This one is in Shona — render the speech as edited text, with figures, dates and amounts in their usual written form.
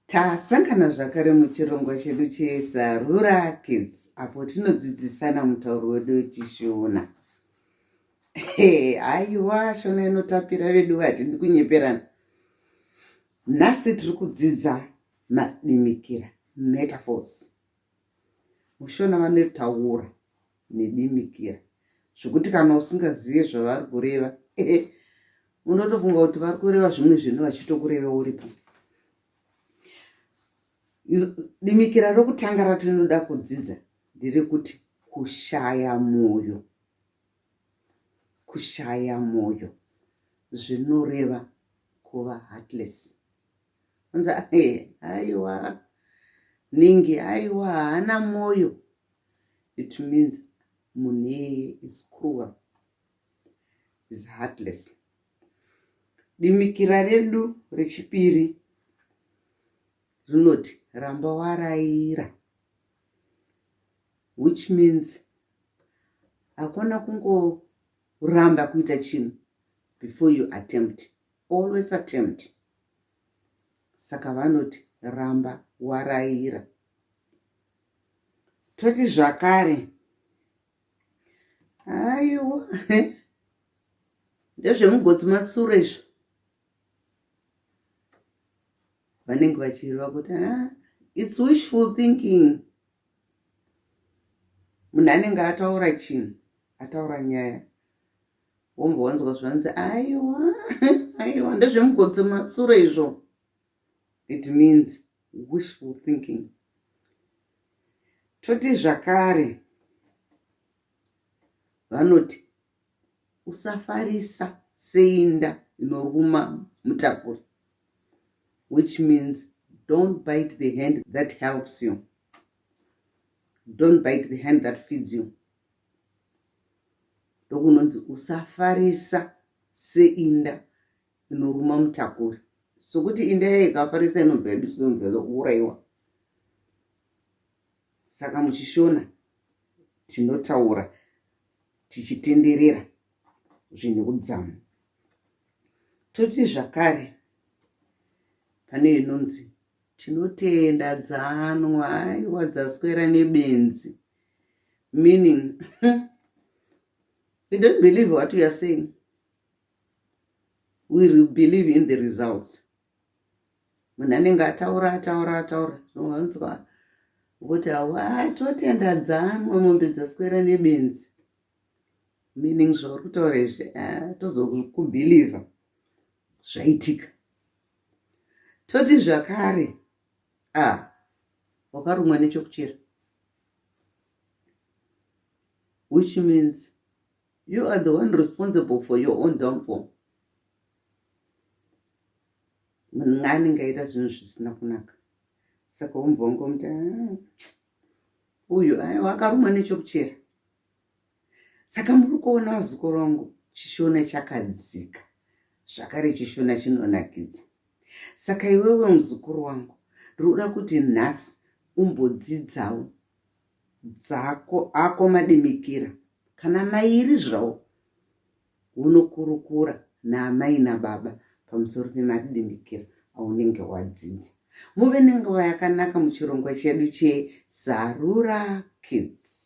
Tasangana zvakare muchirongwa chedu cheSarura Kids apo tinodzidzisana mutauro wedu wechiShona. Haiwa, Shona inotapira vedu, hatidi kunyeperana. Nhasi tiri kudzidza madimikira, metaphors. MuShona vanotaura nedimikira zvekuti kana usingazive zvavari kureva unotofunga kuti vari kureva zvimwe zvinhu vachitokureva uripo. Dimikira rokutanga ratinoda kudzidza nderekuti kushaya mwoyo. Kushaya mwoyo zvinoreva kuva heartless. Unza aiwa ningi aiwa haana mwoyo. It means munhu iyeye is cruel, is heartless. Dimikira redu rechipiri rinoti ramba waraira, which means hakuna kungoramba kuita chinhu before you attempt. Always attempt. Saka vanoti ramba waraira. Toti zvakare aiwa ndezvemugotsi matsuro izvo. Vanenge vachireva kuti ah, it's wishful thinking. Munhu anenge ataura chinhu, ataura nyaya, wombwa wanzwa zvanzi aiwa aiwa ndezvemugotsi matsuro izvo. It means wishful thinking. Toti zvakare vanoti usafarisa seinda inoruma mutakuri, which means don't bite the hand that helps you, don't bite the hand that feeds you. Ndokunonzi usafarisa seinda inoruma mutakuri, sokuti inda yayo ikafarisa inobva yabiswa inobva yauraiwa. Saka muchiShona tinotaura tichitenderera zvine udzamu. Toti zvakare pane inonzi tinotenda dzanwa aiwa dzaswera nebenzi, meaning we don't believe what we are saying, we believe in the results. Munhu anenge ataura ataura ataura zvinonzwa kuti awa totenda dzanwa mombe dzaswera nebenzi, meaning zvauri kutaura izvi tozokubhilivha zvaitika. Toti zvakare a wakarumwa nechokuchera, which means you are the one responsible for your own downfall. Munhu anenge aita zvinhu zvisina kunaka, saka wombva wangomuti ah, uyu aiwa akarumwa nechokuchera. Saka muri kuona vazukuru vangu, chiShona chakadzika zvakare, chiShona chinonakidza. Saka iwewe muzukuru wangu, ndinoda kuti nhasi umbodzidzawo dzako ako madimikira kana mairi zvawo, unokurukura naamai nababa pamusoro pemadimikira aunenge wadzidza. Muve nenguva yakanaka muchirongwa chedu cheSarura Kids.